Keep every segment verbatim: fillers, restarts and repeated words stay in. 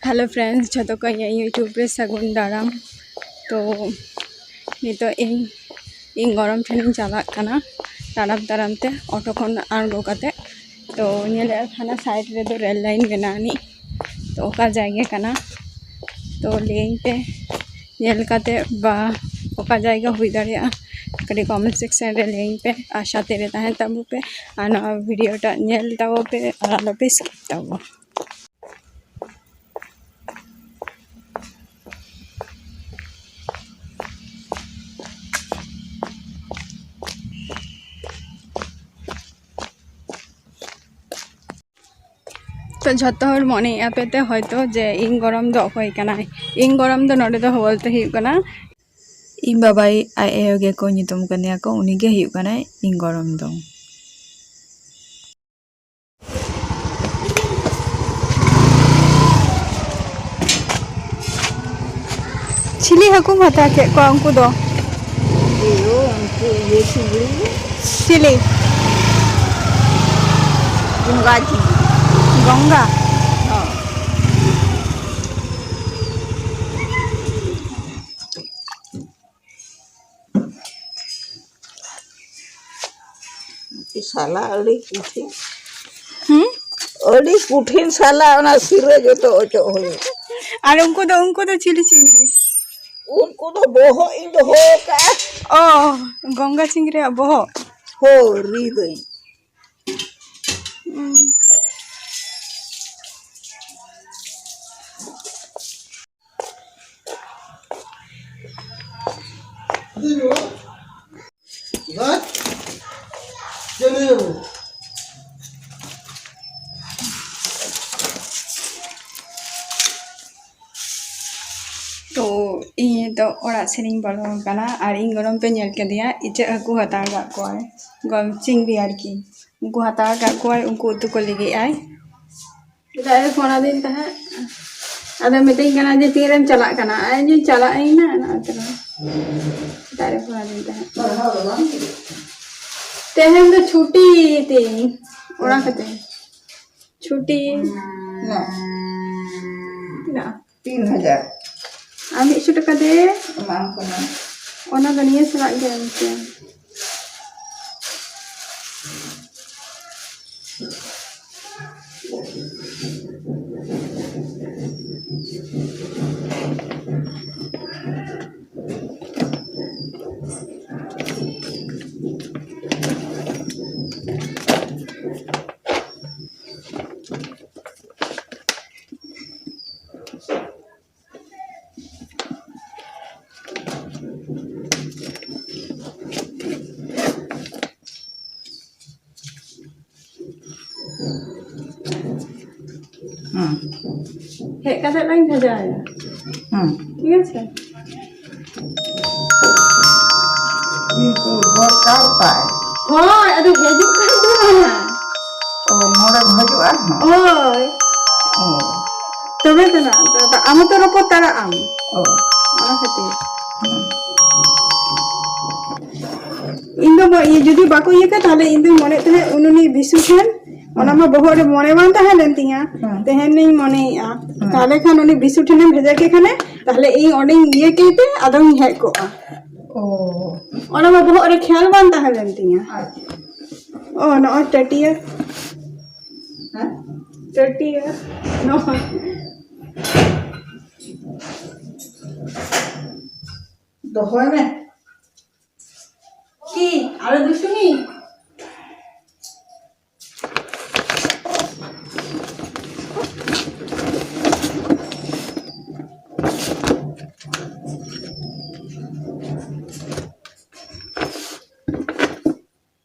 Hello friends, ᱡᱷᱚᱛᱚ ᱠᱚ ᱤᱧᱟᱹᱜ YouTube ᱨᱮ ᱥᱟᱹᱜᱩᱱ ᱫᱟᱨᱟᱢ᱾ ᱛᱚ ᱱᱤᱛᱚᱜ ᱤᱧ ᱤᱧ ᱜᱚᱲᱚᱢ ᱴᱷᱮᱱᱤᱧ ᱪᱟᱞᱟᱜ ᱠᱟᱱᱟ ᱛᱟᱲᱟᱢ ᱛᱟᱲᱟᱢ ᱛᱮ, ᱚᱴᱳ ᱠᱷᱚᱱ ᱟᱬᱜᱚ ᱠᱟᱛᱮ᱾ ᱛᱚ ᱧᱮᱞᱮᱫ ᱠᱟᱱᱟ ᱥᱟᱭᱤᱰ ᱨᱮᱫᱚ ᱨᱮᱞ ᱞᱟᱭᱤᱱ ᱢᱮᱱᱟᱜ ᱟᱹᱱᱤᱡ᱾ ᱛᱚ ᱚᱠᱟ ᱡᱟᱭᱜᱟ ᱠᱟᱱᱟ? ᱛᱚ ᱞᱟᱹᱭᱟᱹᱧ ᱯᱮ ᱧᱮᱞ ᱠᱟᱛᱮ, ᱵᱟ ᱚᱠᱟ ᱡᱟᱭᱜᱟ ᱦᱩᱭ ᱫᱟᱲᱮᱭᱟᱜᱼᱟ, ᱠᱟᱹᱴᱤᱡ ᱠᱚᱢᱮᱱᱴ ᱥᱮᱠᱥᱮᱱ ᱨᱮ ᱞᱟᱹᱭᱟᱹᱧ ᱯᱮ᱾ ᱟᱨ ᱥᱟᱛᱮ ᱨᱮ ᱛᱟᱦᱮᱱ ᱛᱟᱵᱚ ᱯᱮ, ᱟᱨ ᱱᱚᱣᱟ ᱵᱷᱤᱰᱤᱭᱳ ᱴᱟᱜ ᱧᱮᱞ ᱛᱟᱵᱚ ᱯᱮ, ᱟᱨ ᱟᱞᱚ ᱯᱮ ᱥᱠᱤᱯ ᱛᱟᱵᱚ᱾ ᱛᱚ ᱡᱷᱚᱛᱚ ᱦᱚᱲ ᱢᱚᱱᱮᱭᱮᱫᱼᱟ ᱯᱮ ᱛᱮ ᱦᱚᱭᱛᱳ ᱡᱮ ᱤᱧ ᱜᱚᱲᱚᱢ ᱫᱚ ᱚᱠᱚᱭ ᱠᱟᱱᱟᱭ? ᱤᱧ ᱜᱚᱲᱚᱢ ᱫᱚ ᱱᱚᱰᱮ ᱫᱚ ᱵᱚᱞᱛᱮ ᱦᱩᱭᱩᱜ ᱠᱟᱱᱟ, ᱤᱧ ᱵᱟᱵᱟᱭ ᱟᱡ ᱟᱭᱳ ᱜᱮᱠᱚ ᱧᱩᱛᱩᱢ ᱠᱟᱫᱮᱭᱟ ᱠᱚ, ᱩᱱᱤᱜᱮ ᱦᱩᱭᱩᱜ ᱠᱟᱱᱟᱭ ᱤᱧ ᱜᱚᱲᱚᱢ ᱫᱚ᱾ ᱪᱤᱞᱤ ᱦᱟᱹᱠᱩᱢ ᱦᱟᱛᱟᱣ ᱠᱮᱫ ᱠᱚᱣᱟ ᱩᱱᱠᱩ ᱫᱚ? ᱤᱭᱟᱹ, ᱩᱱᱠᱩ ᱤᱭᱟᱹ ᱪᱤᱞᱤ? ᱪᱤᱞᱤ? ᱜᱚᱸᱜᱟ ᱪᱤᱞᱤ? ᱜᱚᱸᱜᱟ? ᱦᱚᱸ᱾ ᱥᱟᱞᱟ ᱟᱹᱰᱤ ᱠᱩᱴᱷᱤᱱ᱾ ᱦᱩᱸ? ᱟᱹᱰᱤ ᱠᱩᱴᱷᱤᱱ ᱥᱟᱞᱟ, ᱚᱱᱟ ᱥᱤᱨᱟᱹ ᱡᱚᱛᱚ ᱚᱪᱚᱜ ᱦᱩᱭᱩᱜ᱾ ᱟᱨ ᱩᱱᱠᱩ ᱫᱚ, ᱩᱱᱠᱩ ᱫᱚ ᱪᱤᱞᱤ ᱪᱤᱝᱲᱤ? ᱩᱱᱠᱩ ᱫᱚ ᱵᱚᱦᱚᱜ ᱤᱧ ᱫᱚᱦᱚ ᱟᱠᱟᱫᱼᱟ᱾ ᱚ, ᱜᱚᱝᱜᱟ ᱪᱤᱝᱲᱤᱭᱟᱜ ᱵᱚᱦᱚᱜ? ᱦᱳᱭ, ᱨᱤᱫᱟᱹᱧ᱾ ᱦᱩᱸ᱾ ᱛᱚ ᱤᱧ ᱱᱤᱛᱚᱜ ᱚᱲᱟᱜ ᱥᱮᱱᱤᱧ ᱵᱚᱞᱚ ᱟᱠᱟᱱᱟ, ᱟᱨ ᱤᱧ ᱜᱚᱲᱚᱢ ᱯᱮ ᱧᱮᱞ ᱠᱮᱫᱮᱭᱟ, ᱤᱪᱟᱹᱜ ᱦᱟᱹᱠᱩ ᱦᱟᱛᱟᱣ ᱟᱠᱟᱫ ᱠᱚᱣᱟᱭ, ᱜᱚᱲᱚᱢ ᱪᱤᱝᱲᱤ ᱟᱨᱠᱤ, ᱩᱱᱠᱩ ᱦᱟᱛᱟᱣ ᱟᱠᱟᱫ ᱠᱚᱣᱟᱭ, ᱩᱱᱠᱩ ᱩᱛᱩ ᱠᱚ ᱞᱟᱹᱜᱤᱫ ᱟᱭ᱾ ᱥᱮᱛᱟᱜ ᱨᱮ ᱯᱷᱳᱱ ᱟᱹᱫᱤᱧ ᱛᱟᱦᱮᱸᱫ᱾ ᱟᱫᱚ ᱢᱤᱛᱟᱹᱧ ᱠᱟᱱᱟ ᱡᱮ, "ᱛᱤᱨᱮᱢ ᱪᱟᱞᱟᱜ ᱠᱟᱱᱟ?" ᱟᱨ ᱤᱧ ᱪᱟᱞᱟᱜ ᱟᱹᱧ ᱱᱟ, ᱱᱟ ᱩᱛᱟᱹᱨ᱾ ᱥᱮᱛᱟᱜ ᱨᱮ ᱯᱷᱳᱱ ᱟᱹᱫᱤᱧ ᱛᱟᱦᱮᱸᱫ᱾ ᱛᱮᱦᱮᱧ ᱫᱚ ᱪᱷᱩᱴᱤ ᱛᱤᱧ, ᱚᱲᱟᱜ ᱠᱟᱛᱮ ᱪᱷᱩᱴᱤ᱾ ᱱᱟ᱾ ᱢᱮᱱᱟᱜᱼᱟ᱾ ᱛᱤᱱ ᱦᱟᱡᱟᱨ᱾ ᱟᱨ ᱢᱤᱫᱥᱚ ᱴᱟᱠᱟ ᱫᱮ᱾ ᱮᱢᱟᱢ ᱠᱟᱱᱟ᱾ ᱚᱱᱟ ᱫᱚ ᱱᱤᱭᱟᱹ ᱥᱟᱞᱟᱜ ᱜᱮ ᱮᱢ ᱯᱮ᱾ ᱦᱮᱸ᱾ ᱦᱮᱡ ᱠᱟᱛᱮ ᱞᱟᱝ ᱵᱷᱮᱡᱟᱭᱟ᱾ ᱦᱮᱸ᱾ ᱴᱷᱤᱠ ᱟᱪᱷᱮ? ᱠᱤᱱᱛᱩ ᱫᱚᱨᱠᱟᱨ ᱛᱟᱭ᱾ ᱦᱳᱭ, ᱟᱫᱚ ᱦᱤᱡᱩᱜ ᱠᱟᱱ ᱫᱚ᱾ ᱚ, ᱱᱚᱰᱮ ᱦᱤᱡᱩᱜᱼᱟ? ᱦᱳᱭ᱾ ᱚ᱾ ᱛᱚᱵᱮ ᱛᱚ ᱱᱟ, ᱟᱢ ᱦᱚᱸᱛᱚ ᱨᱚᱯᱚᱲ ᱛᱟᱨᱟ ᱟᱢ᱾ ᱚ᱾ ᱚᱱᱟ ᱠᱷᱟᱹᱛᱤᱨ᱾ ᱤᱧ ᱫᱚ ᱢᱚ-, ᱤᱭᱟᱹ, ᱡᱩᱫᱤ ᱵᱟᱠᱚ ᱤᱭᱟᱹ ᱠᱮᱭᱟ, ᱛᱟᱦᱞᱮ ᱤᱧ ᱫᱚᱧ ᱢᱚᱱᱮᱭᱮᱫ ᱛᱟᱦᱮᱸᱫ ᱩᱱ ᱩᱱᱤ ᱵᱤᱥᱩ ᱴᱷᱮᱱ, ᱚᱱᱟ ᱢᱟ ᱵᱚᱦᱚᱜ ᱨᱮ ᱢᱚᱱᱮ ᱵᱟᱝ ᱛᱟᱦᱮᱸ ᱞᱮᱱ ᱛᱤᱧᱟ᱾ ᱦᱮᱸ᱾ ᱛᱮᱦᱮᱧ ᱤᱧ ᱢᱚᱱᱮᱭᱮᱫᱼᱟ᱾ ᱦᱮᱸ᱾ ᱛᱟᱦᱞᱮ ᱠᱷᱟᱱ ᱩᱱᱤ ᱵᱤᱥᱩ ᱴᱷᱮᱱᱮᱢ ᱵᱷᱮᱡᱟ ᱠᱮ ᱠᱷᱟᱱᱮ, ᱛᱟᱦᱞᱮ ᱤᱧ ᱚᱸᱰᱮᱧ ᱤᱭᱟᱹ ᱠᱮ ᱛᱮ ᱟᱫᱚᱧ ᱦᱮᱡ ᱠᱚᱜᱼᱟ᱾ ᱚ᱾ ᱚᱱᱟ ᱢᱟ ᱵᱚᱦᱚᱜ ᱨᱮ ᱠᱷᱮᱭᱟᱞ ᱵᱟᱝ ᱛᱟᱦᱮᱸ ᱞᱮᱱ ᱛᱤᱧᱟ᱾ ᱟᱪᱪᱷᱟ᱾ ᱚ, ᱱᱚᱜᱼᱚᱭ ᱴᱟᱹᱴᱤᱭᱟᱹ᱾ ᱦᱮᱸ? ᱴᱟᱹᱴᱤᱭᱟᱹ᱾ ᱱᱚᱜᱼᱚᱭ᱾ ᱫᱚᱦᱚᱭ ᱢᱮ᱾ ᱠᱤ, ᱟᱨᱚ ᱫᱩᱥᱴᱩᱢᱤ?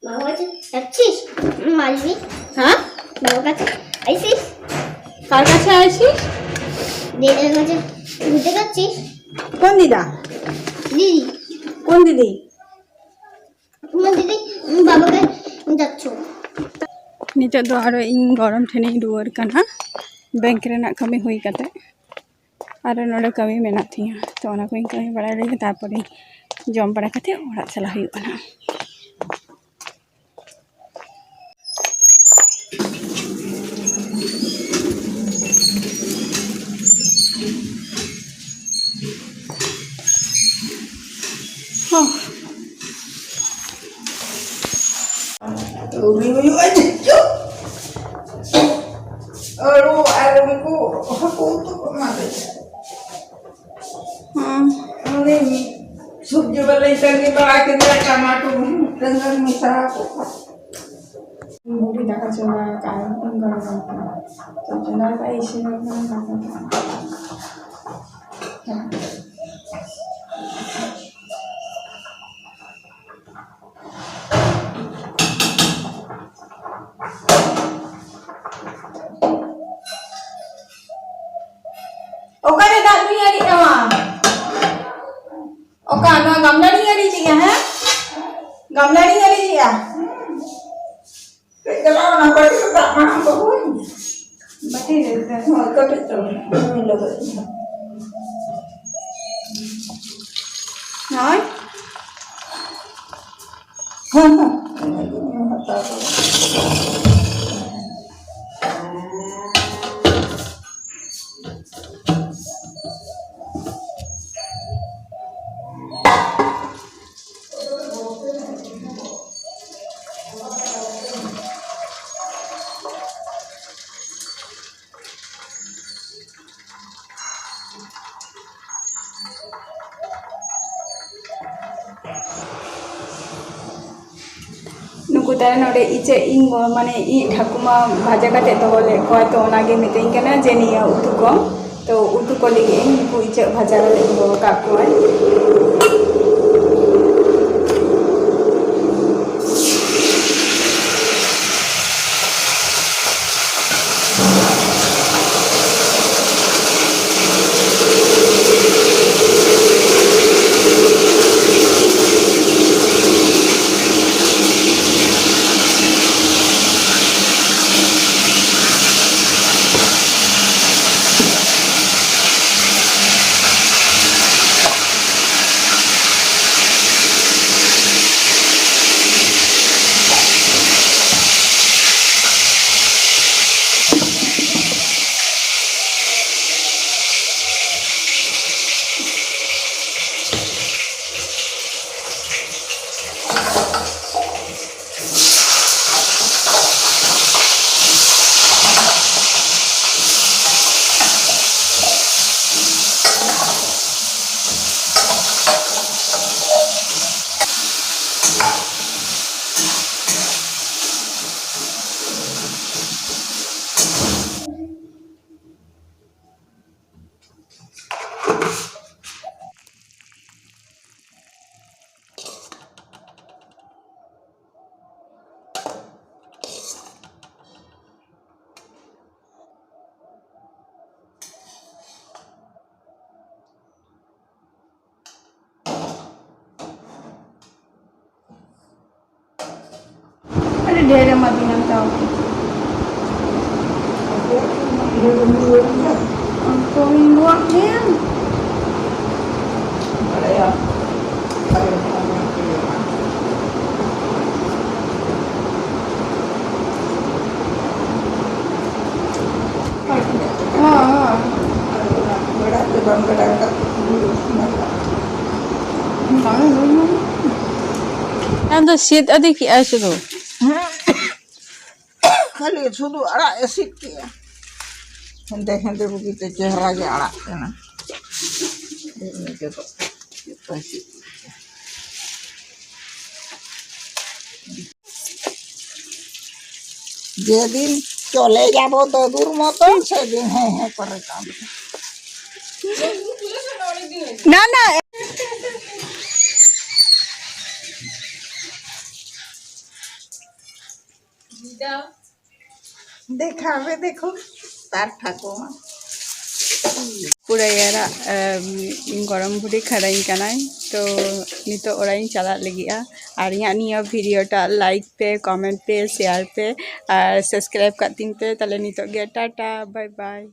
বাবার কাছে যাচ্ছিস? মারবি? হ্যাঁ? বাবার কাছে আইসিস? কার কাছে আইসিস? দিদার কাছে ঘুরতে যাচ্ছিস? কোন দিদা? দিদি। কোন দিদি? তোমার দিদি, উম, বাবার কাছে যাচ্ছ। ᱱᱤᱛᱚᱜ ᱫᱚ ᱟᱨᱚ ᱤᱧ ᱜᱚᱲᱚᱢ ᱴᱷᱮᱱᱤᱧ ᱨᱩᱣᱟᱹᱲ ᱠᱟᱱᱟ, ᱵᱮᱝᱠ ᱨᱮᱱᱟᱜ ᱠᱟᱹᱢᱤ ᱦᱩᱭ ᱠᱟᱛᱮ᱾ ᱟᱨᱚ ᱱᱚᱰᱮ ᱠᱟᱹᱢᱤ ᱢᱮᱱᱟᱜ ᱛᱤᱧᱟᱹ, ᱛᱚ ᱚᱱᱟ ᱠᱚᱧ ᱠᱟᱹᱢᱤ ᱵᱟᱲᱟ ᱞᱮᱜᱮ, ᱛᱟᱨᱯᱚᱨᱮ ᱡᱚᱢ ᱵᱟᱲᱟ ᱠᱟᱛᱮ ᱚᱲᱟᱜ ᱪᱟᱞᱟᱜ ᱦᱩᱭᱩᱜᱼᱟ ᱱᱟᱦᱟᱜ᱾ ᱟᱹᱞᱩ ᱟᱨ ᱩᱱᱠᱩ ᱦᱟᱹᱠᱩ ᱩᱛᱩ ᱠᱚ ᱮᱢᱟᱫᱮ᱾ ᱦᱩᱸ᱾ ᱩᱱᱤ ᱥᱚᱵᱽᱡᱤ ᱵᱟᱞᱟᱧ ᱛᱟᱺᱜᱤ ᱵᱟᱲᱟ ᱠᱮᱫᱟ, ᱴᱟᱢᱟᱴᱳ ᱢᱤᱫᱴᱟᱝ ᱜᱟᱱ ᱢᱮᱥᱟ ᱟᱠᱚ ᱠᱷᱟᱱ᱾ ᱵᱩᱰᱤ ᱫᱟᱠᱟ ᱪᱚᱸᱫᱟ ᱟᱠᱟᱫᱼᱟᱭ, ᱤᱧ ᱜᱚᱲᱚ ᱟᱭ ᱠᱟᱱᱟ᱾ ᱪᱚᱸᱫᱟ ᱟᱠᱟᱫᱼᱟᱭ, ᱤᱥᱤᱱ ᱟᱠᱟᱱᱟ ᱫᱟᱠᱟ ᱫᱚ᱾ ᱚᱠᱟᱨᱮ ᱫᱟᱜ ᱫᱩᱧ ᱟᱹᱨᱤᱡ ᱛᱟᱢᱟ? ᱚᱠᱟ? ᱱᱚᱣᱟ ᱜᱟᱢᱞᱟ ᱨᱤᱧ ᱟᱹᱨᱤᱡᱮᱜᱼᱟ, ᱦᱮᱸ? ᱜᱟᱢᱞᱟ ᱨᱤᱧ ᱟᱹᱨᱤᱡᱮᱜᱼᱟ᱾ ᱠᱟᱹᱡ ᱪᱟᱞᱟᱣ ᱚᱱᱟ ᱵᱟᱹᱴᱤ ᱨᱮ ᱫᱟᱜ ᱢᱟᱲᱟᱝ ᱠᱚ ᱦᱩᱭ᱾ ᱵᱟᱹᱴᱤ ᱨᱮ ᱫᱟᱜ? ᱦᱳᱭ, ᱠᱟᱹᱴᱤᱡ ᱪᱟᱞᱟᱝ᱾ ᱦᱩᱭ ᱞᱟᱹᱜᱤᱫ᱾ ᱦᱳᱭ᱾ ᱦᱮᱸ, ᱦᱮᱸ᱾ ᱚᱱᱟ ᱜᱮ ᱦᱟᱛᱟᱣ ᱠᱟᱫᱟ᱾ ᱱᱩᱠᱩ ᱛᱟᱭᱱᱚᱢ ᱨᱮ ᱤᱪᱟᱹᱜ ᱤᱧ ᱜᱚ-, ᱢᱟᱱᱮ ᱤᱧ ᱴᱷᱟᱹᱠᱩᱢᱟ ᱵᱷᱟᱡᱟ ᱠᱟᱛᱮ ᱫᱚᱦᱚ ᱞᱮᱫ ᱠᱚᱣᱟ, ᱛᱚ ᱚᱱᱟᱜᱮ ᱢᱤᱛᱟᱹᱧ ᱠᱟᱱᱟ ᱡᱮ ᱱᱤᱭᱟᱹ ᱩᱛᱩ ᱠᱚ, ᱛᱚ ᱩᱛᱩ ᱠᱚ ᱞᱟᱹᱜᱤᱫ ᱤᱧ ᱱᱩᱠᱩ ᱤᱪᱟᱹᱜ ᱵᱷᱟᱡᱟ ᱠᱟᱛᱮ ᱫᱚᱦᱚ ᱟᱠᱟᱫ ᱠᱚᱣᱟ᱾ ᱰᱷᱮᱨ ᱮᱢᱟ ᱫᱤᱧᱟ ᱛᱟᱣ᱾ ᱛᱚ ᱤᱧ ᱜᱚᱜ ᱢᱮᱭᱟ᱾ ᱦᱚᱸ, ᱦᱚᱸ᱾ ᱟᱢ ᱫᱚ ᱥᱤᱫ ᱟᱹᱫᱤ ᱠᱮᱜᱼᱟᱭ ᱥᱩᱫᱷᱩ᱾ ᱦᱮᱸ᱾ ᱠᱷᱟᱹᱞᱤ ᱥᱩᱫᱷᱩ ᱟᱲᱟᱜ ᱮ ᱥᱤᱫ ᱠᱮᱜᱼᱟ᱾ ᱦᱮᱸᱫᱮ ᱦᱮᱸᱫᱮ ᱵᱩᱜᱤᱛᱮ ᱪᱮᱦᱨᱟ ᱜᱮ ᱟᱲᱟᱜ ᱠᱟᱱᱟ᱾ ᱤᱱᱟᱹ ᱛᱮᱫᱚ ᱡᱚᱛᱚᱭ ᱥᱤᱫ ᱠᱮᱜᱼᱟ᱾ যেদিন চলে যাব দাদুর মতন, সেদিন হ্যাঁ হ্যাঁ করে কাঁদবে। না, না। দেখাবে, দেখো, তার ঠাকুমা। ᱠᱩᱲᱟᱹᱭ ᱟᱨᱟᱜ, ᱮᱢ, ᱜᱚᱲᱚᱢ ᱵᱩᱰᱷᱤ ᱠᱷᱟᱹᱲᱟᱹᱧ ᱠᱟᱱᱟᱭ᱾ ᱛᱚ ᱱᱤᱛᱚᱜ ᱚᱲᱟᱜ ᱤᱧ ᱪᱟᱞᱟᱜ ᱞᱟᱹᱜᱤᱫᱼᱟ᱾ ᱟᱨ ᱤᱧᱟᱹᱜ ᱱᱤᱭᱟᱹ video ᱴᱟᱜ like ᱯᱮ, comment ᱯᱮ, share ᱯᱮ ᱟᱨ subscribe ᱠᱟᱜ ᱛᱤᱧ ᱯᱮ᱾ ᱛᱟᱦᱞᱮ ᱱᱤᱛᱚᱜ ᱜᱮ ᱴᱟᱴᱟ, bye bye᱾